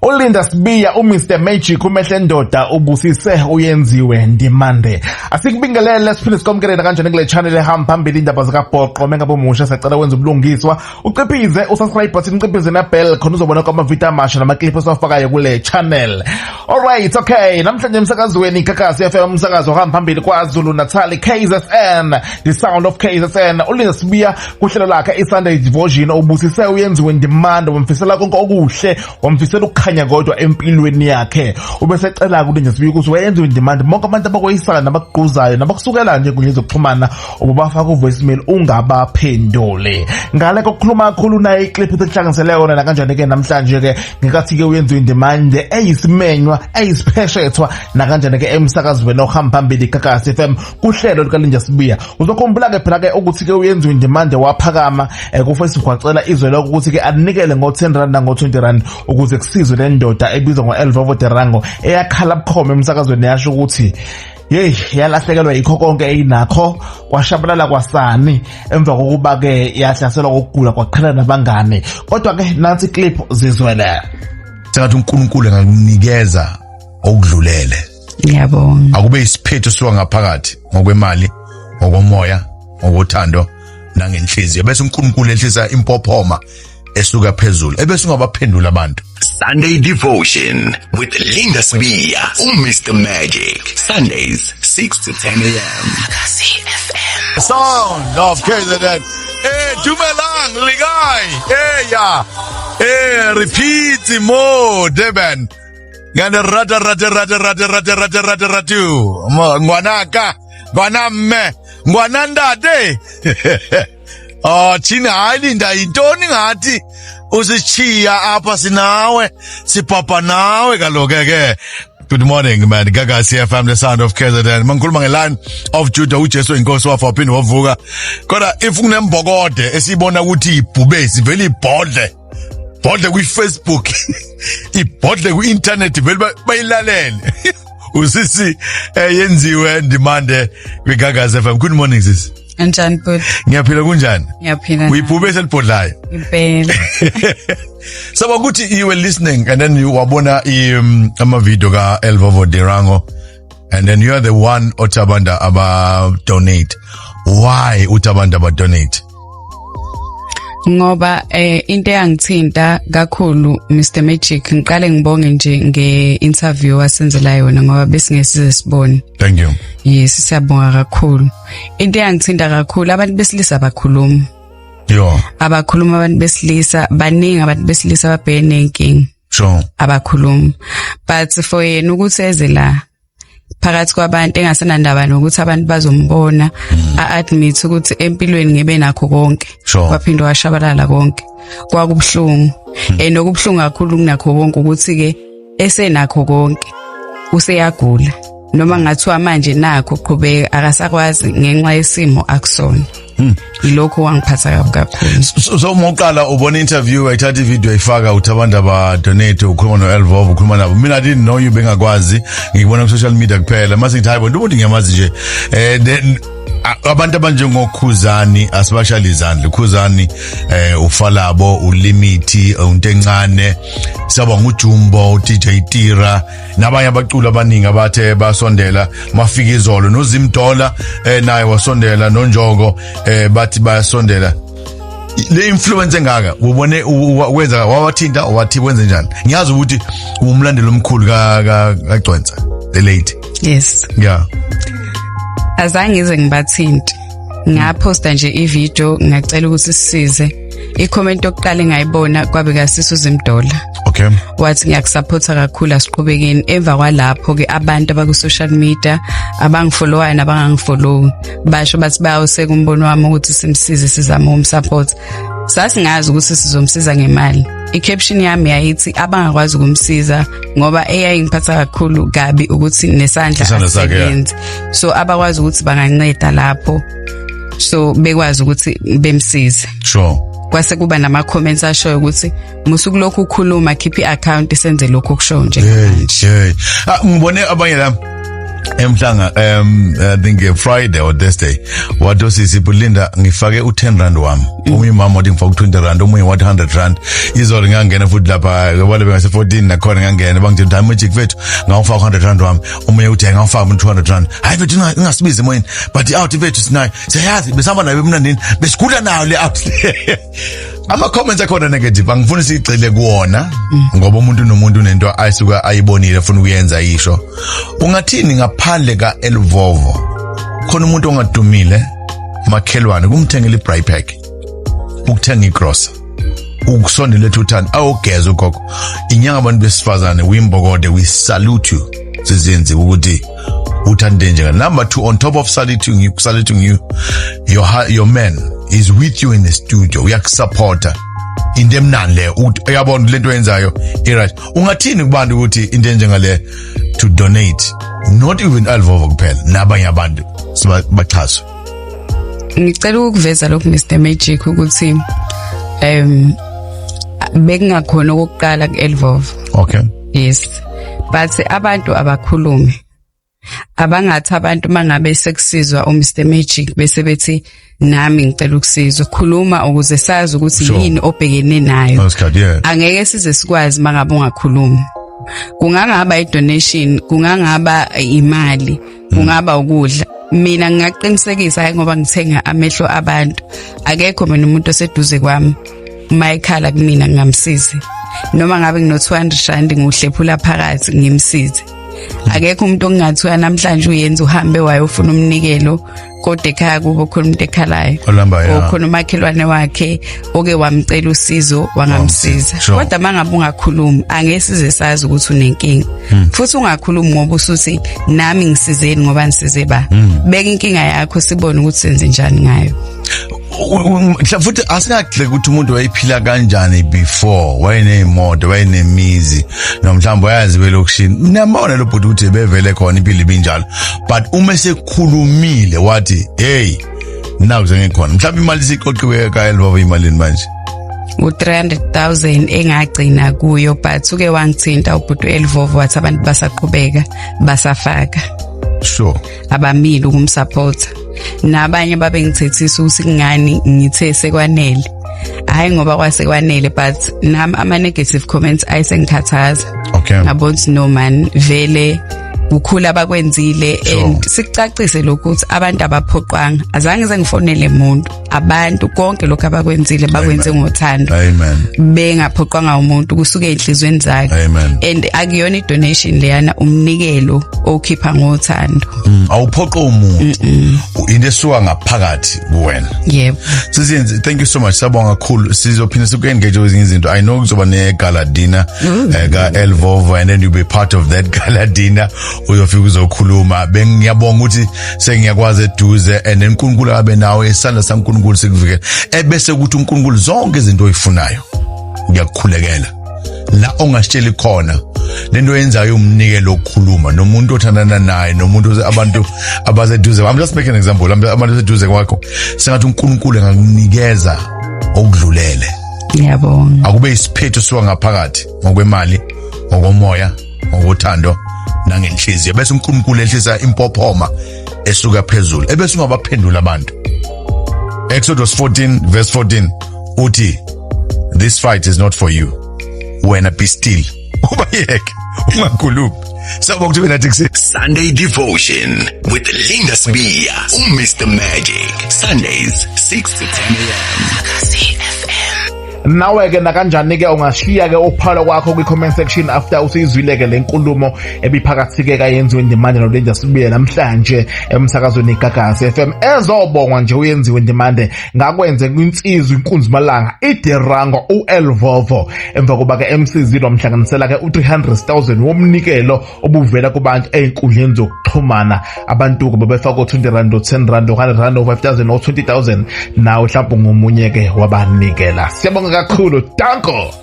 uLinda Sibiya, uMr Magic, umehle ndoda, ubusise uyenziwe Ndimande. Asikubingelele, siphinde sikomkelele kanjani kule channel ehamba phambili, indaba zikabhoqo. Mengabe umusha, siyacela wenza ubulungiswa, uciphize usubscribe button, uciphize na bell, khona uzobona kwamavidiyo amasha namaclip esiwafakayo kule channel. Alright, okay, namhlanje emsakazweni Gagasi FM, umsakazo ohamba phambili KwaZulu Natal, KZN, the sound of KZN, uLinda Sibiya kuhlelo lakhe iSunday Devotion ubusise uyenziwe Ndimande, wamfisela konke okuhle, wamfisela ukukhanya kodwa empilweni yakhe. Ubesecela kuLinda Sibiya ukuthi wayenziwe Ndimande, bonke abantu abakweyisayo nabakugquzayo nabakusukela nje kwenye zokuxhumana ububafaka uvoicemail, ungabaphenduli. Ngale kokukhuluma kakhulu, naye iclip esihlanganisele yona nakanjani ke namhlanje ke, ngenkathi ke uyenziwe Ndimande eyisimenywa eyisipheshethwa nakanjani ke emsakazweni ohamba phambili Gagasi FM kuhlelo lukaLinda Sibiya. Uzokhumbula ke phela ke ukuthi ke uyenziwe Ndimande waphakama ku Facebook, wacela izwe lokho ukuthi ke anikele ngo-10 rand nango-20 rand ukuze kusizwe le ndoda ebizwa ngo-Elvovo Derango, eyakhala bukhoma emsakazweni yasho ukuthi yeyi, yalahlekelwa yikho konke eyinakho, kwashabalala kwasani emva kokuba ke yahlaselwa kokugula, kwaqhela nabangane. Kodwa ke nansi clip, zizwele. Sengathi uNkulunkulu engakunikeza okudlulele. Ngiyabonga. Akube isiphetho suka ngaphakathi, ngokwemali, ngokomoya, ngokothando nangenhliziyo, bese uNkulunkulu ehlisa impophoma esuka phezulu, ebese ungabaphendula abantu. Sunday Devotion with Linda Sibiya, Mr. Magic. Sundays, 6 to 10 a.m. Sound of KZN. Eh, dumelang, le kae? Eh, ya. Eh, repeat mo Durban. Ngane rata rata rata rata rata rata rata rata. Ngwanaka, ngwana mme, ngwana ntate. Oh, thina hayi Linda, yintoni ngathi usishiya apha? Sinawe, sipapa nawe kaloku ke. Good morning, man. Gagasi FM, the sound of KZN. Mangikhuluma ngeLion of Judah, uJesu inkosi, wafa waphinde wavuka. Kodwa if kunembokode esibona ukuthi ibhubesi vele ibhodle. Bhodle kwi Facebook. Ibhodle ku internet, vele bayilalele. Usisi yenziwe Ndimande kwiGagasi FM. Good morning, sis. Kanjani, bhuti? Ngiyaphila, kunjani? Ngiyaphila. Uyibhubesi elibhodlayo. Impela. So ukuthi you were listening and then you wabona ama video ka Elvovo Derango and then you are the one othi abantu aba donate. Why uthi abantu aba donate? Ngoba into eyangithinta kakhulu, Mr Magic, ngiqale ngibonge nje nge-interview wasenzela yona, ngoba besingesize sibone. Thank you. Yes, siyabonga kakhulu. Into eyangithinta kakhulu, abantu besilisa abakhuluma. Abakhuluma abantu besilisa, baningi abantu besilisa ababhekene nenkinga. Abakhuluma. But for yena ukuthi eze la phakathi kwabantu engasenandaba nokuthi abantu bazombona, a-admit ukuthi empilweni ngibe nakho konke, kwaphinde washabalala konke, kwakubuhlungu. And okubuhlungu kakhulu kunakho konke ukuthi ke esenakho konke useyagula, noma ngathiwa manje nakho qhubeka, akasakwazi ngenxa yesimo akusona. Yilokho wangiphatha kabi kakhulu. So uma uqala ubona interview, ayithatha ivideo, ayifaka, uthi abantu aba donate, ukhuluma no Elvov, ukhuluma nabo. Mina I didn't know you, bengakwazi, ngikubona ku social media kuphela. Mase ngithi, hayi bo, umuntu ngiyamazi nje. Then abantu abanjengokhuzani asibashali izandla, ukhuzani, ufalabo, ulimiti, untencane, siyabonga uJumbo, uDJ Tira nabanye abaculi abaningi abathe basondela. Mafika izolo noZimdola, naye wasondela, noNjoko, bathi bayasondela. Le influence engaka ubone wenza wawathinta, wathi wenze njani? Ngiyazi ukuthi umlandeli omkhulu ka kaGcwensa the late. Yes. Azange ngize ngibathinte, ngaphosta nje ivideo, ngacela ukuthi sisize. I-comment yokuqala engayibona kwabe kasisi uZimdola. Wathi, "Ngiyakusupporta kakhulu, asiqhubekeni." Emva kwalapho ke abantu abaku social media abangifollowayo nabangangifollow basho bathi bayawuseka umbono wami ukuthi simsize, sizame ukumsupport. Sasingazi ukuthi sizomsiza ngemali. I-caption yami yayithi abangakwazi ukumsiza, ngoba eyayingiphatha kakhulu kabi ukuthi nesandla Isandla sakhe, yeah. asisebenzi, so abakwazi ukuthi banganceda lapho, so bekwazi ukuthi bemsize. Kwase kuba nama comments ashoyo ukuthi musukulokhu ukhuluma, khipha i-account, senze lokho okushoyo njengamanje. Hey, ah, ngibone abanye la Emhlanga, I think Friday or Thursday, wathi osisi Linda, ngifake u10 rand wami. Omunye umama wathi ngifake u20 rand, omunye wathi 100 rand. Izolo ngangena futhi lapha yabona bengase 14 nakhona, ngangena bangitshela hayi, Magic mfethu, ngawufaka 100 rand wami. Omunye uthi ngawufaka 200 rand. Hayi mfethu, ingasibizi emoyeni, but out mfethu sinayo, siyayazi, besihamba nayo emnandini, besigula nayo le out. Ama comments akhona negative, angifuni sigxile kuwona ngoba umuntu nomuntu unento ayisuka ayibonile afuna ukuyenza. Isho ungathini ngaphandle ka Elvovo, khona umuntu ongadumile, makhelwane, kumthengela ibraai pack, ukuthenga igrosa, ukusondela ethu uthando, awugeza ugogo inyanga, abantu besifazane wimbokode, we salute you. Sizenzi ukuthi uthande nje. Number 2, on top of saluting you, your man is with you in the studio, uyakusupporta. Into emnandi le ukuthi uyabona lento oyenzayo i-right. Ungathini kubantu ukuthi into enjengale, to donate, not even Alvovo kuphela, nabanye abantu baxhaswe? Ngicela ukuveza lokhu, Mr Magic, ukuthi bekungakhona okokuqala ku-Elvov. Yes, but abantu abakhulume, abangathi abantu mangabe sekusizwa uMr Magic bese bethi nami ngicela ukusizwa. Khuluma ukuze sazi ukuthi yini obhekene nayo. Ngesikhathi, yeah. Angeke size sikwazi mangabe ungakhulumi. Kungangaba i-donation, kungangaba imali, kungaba ukudla. Mina ngingaqinisekisa, hayi ngoba ngithenga amehlo abantu, akekho mina umuntu oseduze kwami uma ekhala kumina ngingamsizi, noma ngabe ngino 200 rand ngiwuhlephula phakathi ngimsize. Akekho umuntu okungathiwa namhlanje uyenza uhambe wayofuna umnikelo, kodwa ekhaya kubo khona umuntu ekhalayo Olamba, yeah. okhona umakhelwane wakhe oke wamcela usizo wangamsiza. Kodwa mangabe ungakhulumi, angeke size sazi ukuthi unenkinga. Futhi ungakhulumi ngoba usuthi nami ngisizeni ngoba nisize ba. Beka inkinga yakho, sibone ukuthi senze njani ngayo. Futhi asingagxeki ukuthi umuntu wayephila kanjani before, wayeneyimoto, wayenemizi, noma mhlawumbe wayazi belokishini. Niyambona lo bhuti ukuthi bevele khona impilo ibinjalo, but uma esekhulumile wathi hey, naku sengikhona, mhlawumbe imali isiqoqiwe ka-Elvovo, imalini manje? U-300,000 engagcina kuyo, but uke wangithinta ubhuti Elvovo wathi abantu basaqhubeka basafaka. Abamile ukumsupport. Nabanye babengithethisa ukuthi kungani ngithe sekwanele. Hayi ngoba kwase kwanele, but nami ama negative comments ayesengikhathaza. Ngabona ukuthi no man, vele kukhula abakwenzile. And sikucacise lokhu ukuthi abantu abaphoqwanga, azange sengifonele umuntu. Abantu konke lokhu abakwenzile bakwenze ngothando. Amen. Bengaphoqwanga umuntu, kusuke enhlizweni zakhe. Amen. And akuyona i-donation leyana, umnikelo okhipha ngothando. Awuphoqo umuntu, into esuka ngaphakathi kuwena. Yebo. Sizenzi, thank you so much, sabonga kakhulu. Sizophinda siku-engage kwezinye izinto. I know kuzoba ne-gala dinner ka Elvovo, and then you'll be part of that gala dinner, uyofika uzokhuluma. Bengiyabonga ukuthi sengiyakwazi eduze, and then uNkulunkulu abe nawe, isandla saNkulunkulu sikuvikele, ebese kuthi uNkulunkulu zonke izinto oyifunayo. Ngiyakukhulekela la ongasitsheli khona lento oyenzayo, umnikelo okukhuluma nomuntu othandana naye, nomuntu abantu abaseduze. I'm just making an example, abantu abaseduze kwakho, sengathi uNkulunkulu engakunikeza okudlulele. Ngiyabonga. Akube isiphetho suka ngaphakathi, ngokwemali, ngokomoya, ngokothando nangenhliziyo, bese uNkulunkulu ehlisa impophoma esuka phezulu, ebese ungabaphendula abantu. Exodus 14 verse 14 uthi, "This fight is not for you." Wena be still, ubayeke, ungakhulumi. Sawubona ukuthi wena nathi. Sunday Devotion with Linda Sibiya, Mr. Magic. Sundays, 6 to 10 a.m. Nawe ke nakanjani ke ungashiya ke uphawula kwakho kwi-comment section after usuyizwile ke le nkulumo ebiphakathi ke kaYenziwe Ndimande noLinda Sibiya namhlanje emsakazweni iGagasi FM. Ezobongwa nje uYenziwe Ndimande ngakwenze kwinsizwa inkunzi malanga iDerango uElvovo, emva koba ke emsizile wamhlanganisela ke u-300,000 womnikelo obuvela kubantu ey'nkundleni zokuxhumana. Abantu ke bebefaka o-20 rand, o-10 rand, o-100 rand, o-5000, o-20,000. Nawe mhlawumbe ungomunye ke wabanikela. Siyabonga kakhulu, danko.